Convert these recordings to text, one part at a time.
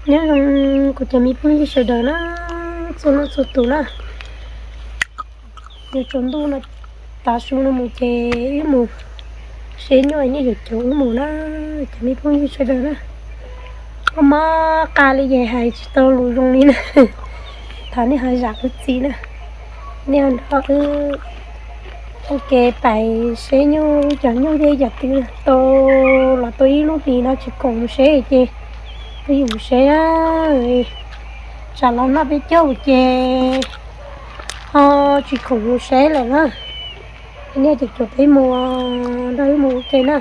Nyob zoo kuv cov me phooj ywg sawv daws na, txhua leej txhua tus na. Yuav tsaus ntuj no, tav su no mus ces wb mus seb nyuj, nej cov caum wb mus na, cov me phooj ywg sawv daws na. Mob mob qa li ces hais tsis tau lus zoo li na. Thov nej ho zam kuv txim na. Nej ho nrog wb ua ke pais seb nyuj, cov nyuj thiab cov twm tau los tau ib lub hlis no tsis koom mus seb ces wb yuav mus seb na. Tsam los noj peb caug ces ho tsis koom mus seb lawm na. Nej cov caum peb mus, nrog wb mus ua ke na.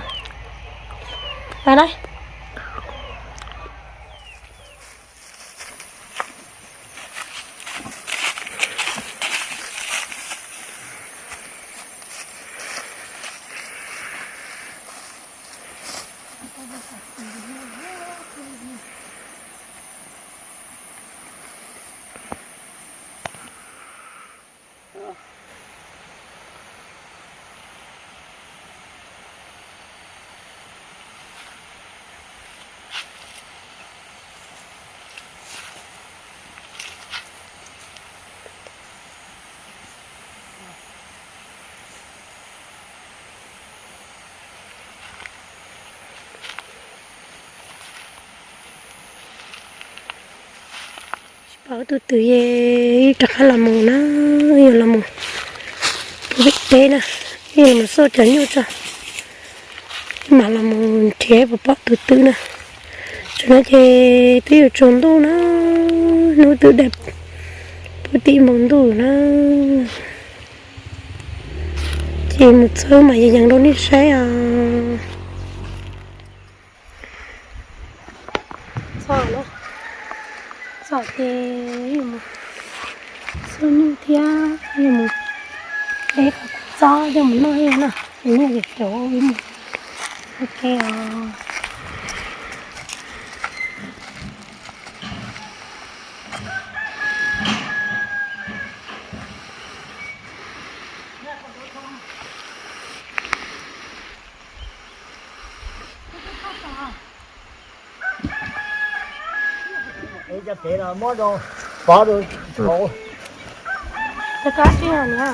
Pais lawm. Tsis pom tus twm es rov qab los mus na, yog los mus pem teb na, yog los mus xauj cov nyuj tso, mam los mus nrhiav puas pom tus twm na. Tam no ces twb yuav tsaus ntuj na, hnub twb dai puag tim npoo ntuj na. Ces mus txog mas yeej yees rau nej saib os. Txog na, txog ces yuav mus xauj nyuj thiab yuav mus de qhov txob coj mus noj thiab na. Ces nej cov caum wb mus ua ke os. Cov pem los muab rau pov rau thaum. Peb kab sij hawm na.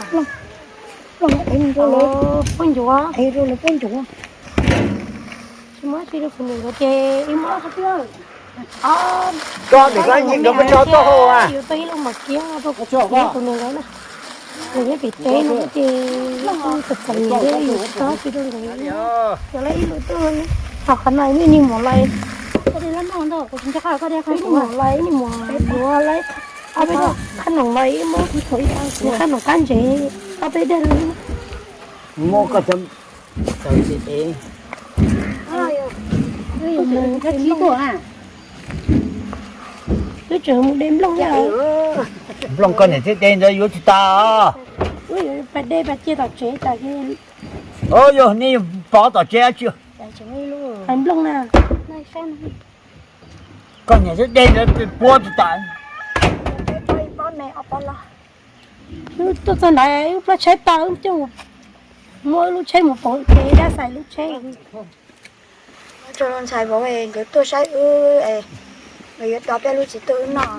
Poj ncuav. Tsis muab tsis rau kuv nus ces ib muab. Koj nim koj nyeem nrog peb tso tuaj hauj a. Yuav tau ib lub mos kiab rau kuv nus na. Nws nyob pem teb no ces txom txom nyem thiab yus tsis tau tsis rau nkawd. Yog lawv ib lub tuaj, qhov no ib niag muam lais, ib niag muam lais, ib niag muam yuav lawv ob peb dag qab noom lais, ib muab qab noom qab ntsev ob peb dag li. Muab koj cov tawv ces ev. Wb tseem mus de nplooj thiab. Nplooj koj niam thiab de ntawd yuav tsis tas. Wb yuav pas de pas cia tom tsev tas. Yog nej pov tom tsev tsis hais nplooj na. Koj niam thiab de ntawd puab tsis tas. Wb tuaj txog ntawd wb plab tshaib tag wb coj mus, muab wb lub tsheb mus pauv ces dab xais lub tsheb. Tso ntxhais vauv nkawd tuaj saib wb, nkawd yuav tos peb lub txiv tuaj wb noj.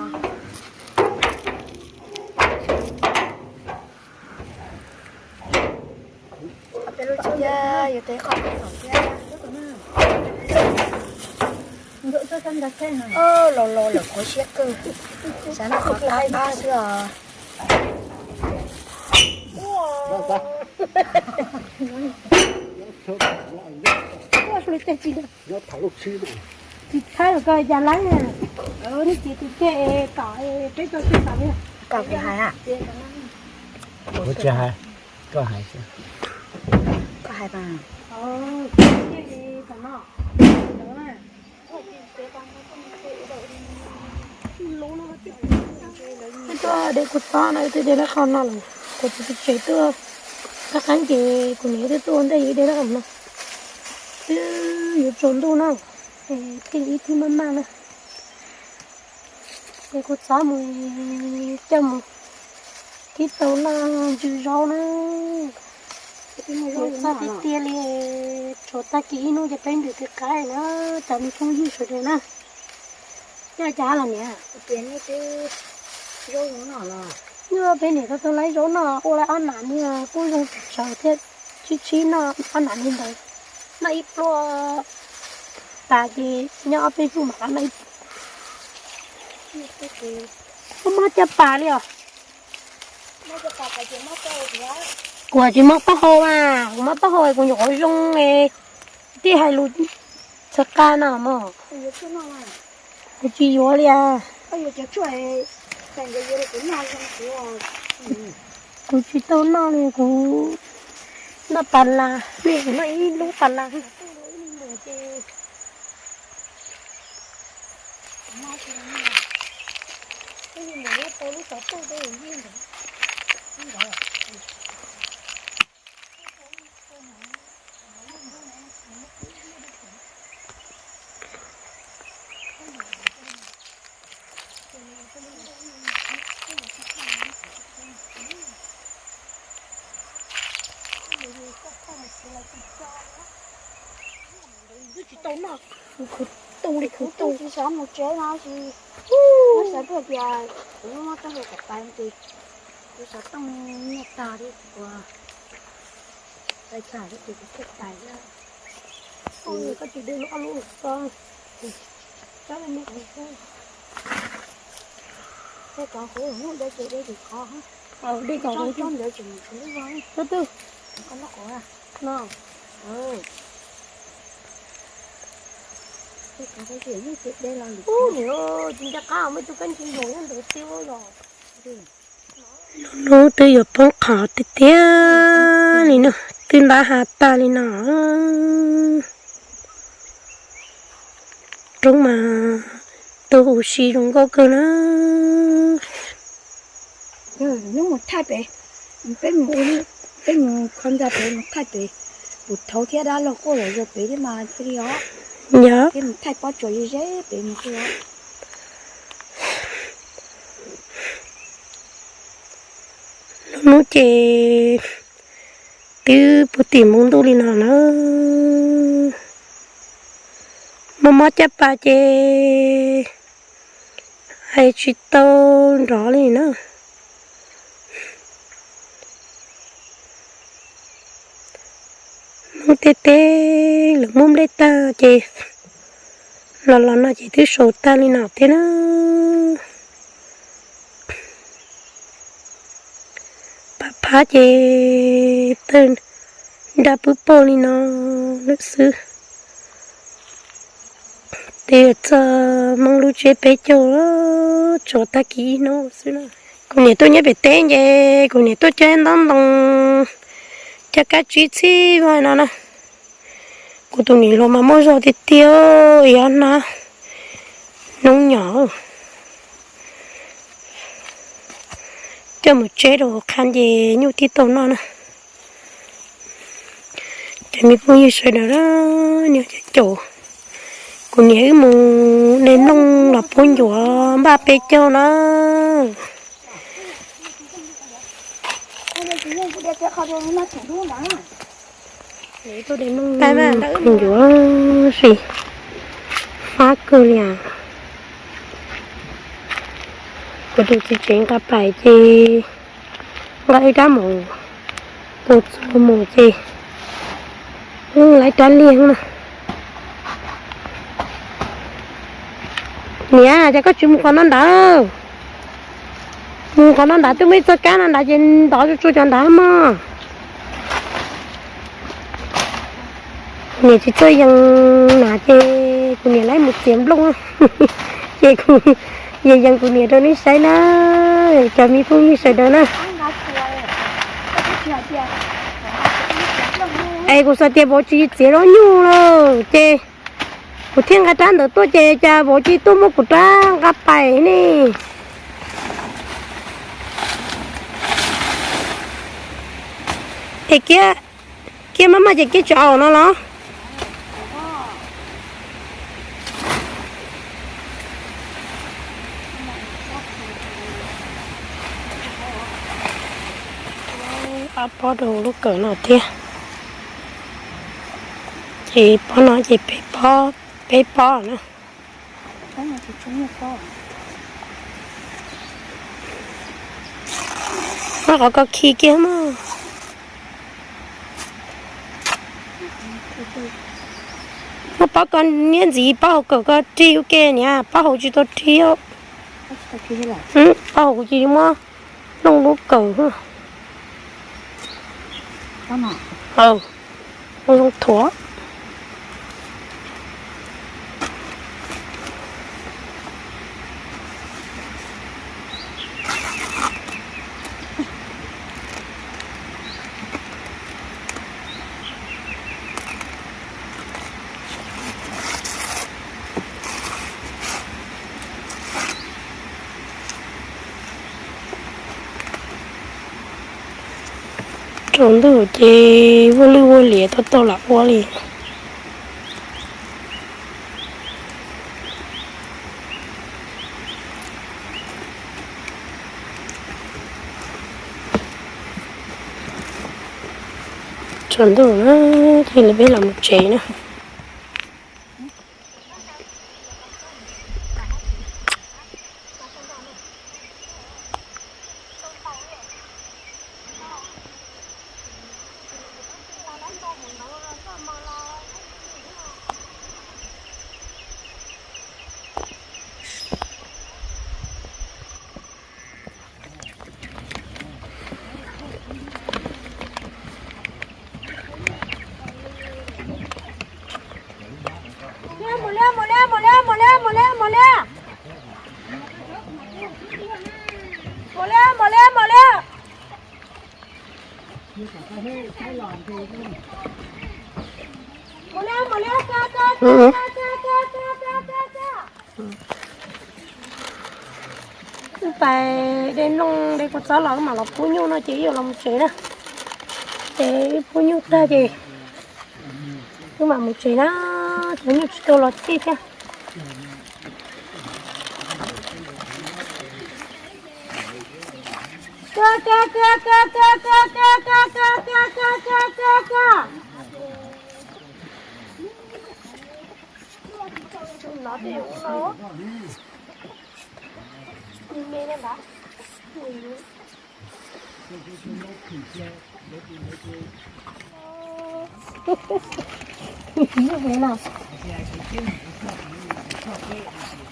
Peb lub txiv thiab yuav tes qhov tom thiab. Los los lawm qhuav siab kawg, xav noj qhov qab qab xwb os. Tsis thaij los koj ya laib na. Nej txiv tus ceg tom peb tau txij tom li. Koj hais, kuv tsis hais, koj hais xwb. Koj hais mas. Twb tuaj de kuv txob no, twb de lawv qhov no lawm, kuv tus txiv tsev tuaj qab qeeb ces kuv niam twb tuaj ua ntej, yus de lawv qhov no. Twb yuav tsaus ntuj na, thiaj li ib thib maj maj na. Ces kuv txob mus coj mus kib tau noj ntsw zaub na. Yuav txog tiag tiag li, tshuav tag kis ib hnub ces peb ntim tus qaib na, cov me phooj ywg sawv daws na. Coj cas los niam? Nyuaj peb niam tau tau laib zaub noj ua laib ob nam niag kuj zoo tshawv thiab, tshib tshib noj ob nam niag ntawd, noj ib pluaj tas ces nyob ob peb hnub mam rov noj ib pluaj. Mob mob caj pas li os. Kuv tsis mob taub hau mas, kuv mob taub hau kuv nyuam qhuav zoo, tij hais lus txhawv qa no mog. Kuv tsis yuav li as. Kuv tsis tau noj li, kuv noj pas las, nej kuv noj ib lub pas las. Twb tsis tau noj, kuv tu li kuv tu. Tsis xav mus tsev no tsis, kuv xav tuaj tias kuv muab taub hau kom pais ces kuv xov tooj nyiaj tag thiab kuv tais tham thiab ces kuv thiaj pais thiab. Koj tsis de lub ob lub xo, cab me kuv, de cov kuv hnub de ces de tim qhov, de cov kuv ntawd tseem tshuav lub zog. Twb twb, koj noj qhov no. Ub, niam, tsis nco qab muaj tus kab ntsig npaum nyob ntawd xwb los. Lub hnub twb yuav poob qho tiag tiag li no, twb ntab hav tag li no. Roob mas tu huv si zoo nkauj kawg na. Hnub mus thaij pem, peb mus, peb mus kho ntxa pem mus thaij pem, kuv thaum thiab dab laug quaj zom zaws pem thiab mas thiaj li os. Yog, thiab mus thaij pob tsuas ze ze pem mus thiab os. Lub hnub ces twb puv tim hmoov ntuj li no na. Mob mob caj pas ces hais tsis tau nrov li na. Hnub teb teb lawv muab nplej tag ces los los no ces twb saum tag li no thiab na. Phab phab ces tawg nrab pub pog li no lawm xwb. Tes txog Hmoob lub tsiab peb caug, tsuas tag kis ib hnub xwb na. Kuv niam tuaj nyob pem teb ces kuv niam tuaj cog ntaub ntoo, cog kab tsib txhij vag no na. Kuv tus niam hluas mas muaj zog tiag tiag, ib ob hnab noob nyom coj mus tseb rau hauv qhab ces nyuj tib tau noj na. Cov me phooj ywg sawv daws na, nyob cov caum kuv niam wb mus de noog los pub ncuav npaj peb caug na. Ncuav si fab kawg li as. Kuv tus txiv tsev nqa pais ces nqa ib rab mus, tus txua mus ces lawv rab liag na. Niam, cas koj tsis mus qhov no nrad? Mus qhov no nrad twb muaj ib txoj kab no nrad ces ntov tsuag tsuag cov nrad mog. Kuv niam tsis txawj yees na ces kuv niam lawv mus txiav nplooj, ces kuv yees yees kuv niam rau nej saib na, cov me phooj ywg sawv daws na. Es kuv xav tias vauv tsis txiav zaub nyuj lawm ces kuv thiaj nqa rab ntawd tuaj ces cas vauv cia tuaj muab kuv rab nqa pais ne. Es kiab, kiab maj maj ces kiab tsis aus no los? Ob pob rau lub kawm no thiab. Ces pob no ces peb pob, peb pob na. Muab qhov ko khi kiag mas. Muab pob ko niab ntxiv, pob hauv kawm ko rig ua ke niam, pob hauv tsis tau rig. Pob hauv kuv cia li muab looj lub kawm. Ua zoo thuav. Tsaus ntuj ces ua lwj ua liam tau tau lam ua li. Tsaus ntuj na, thiaj li peb los mus tsev na. Wb pais de noog de kua txob los wb mam los pub nyuj no ces wb yuav los mus tsev na. Ces wb pub nyuj tag ces wb mam mus tsev na, cov nyuj tsis tau los txij thiab.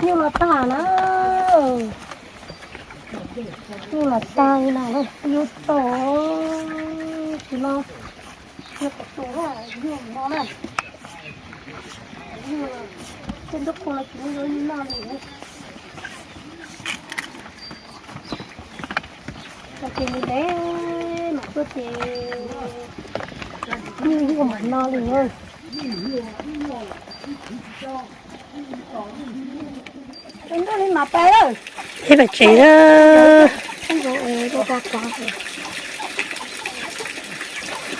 Nyuj los tag na. Nyuj los tag li na, yuav tau tsis los, yuav kom tus nyuj no na. Tej ntuj qhua los tsis muaj yuav nyuj noj li. Ces li ntev mam tuaj ces nyuj yuav mam no li. Peb pais tsev na.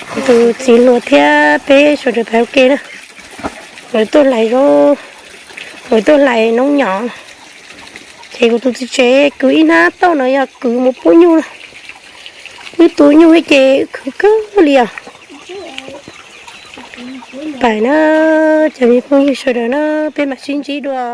Kuv tus txiv hluas thiab peb sawv daws pais ua ke na. Lawv tuaj hlais zaub, lawv tuaj hlais noob nyob. Ces kuv tus txiv tsev kwv ib hnab tauj no yog kwv mus pub nyuj na. Wb tu nyuj ces wb khwv kawg li os. Pais na, cov me phooj ywg sawv daws na, peb mam sib ntsib dua.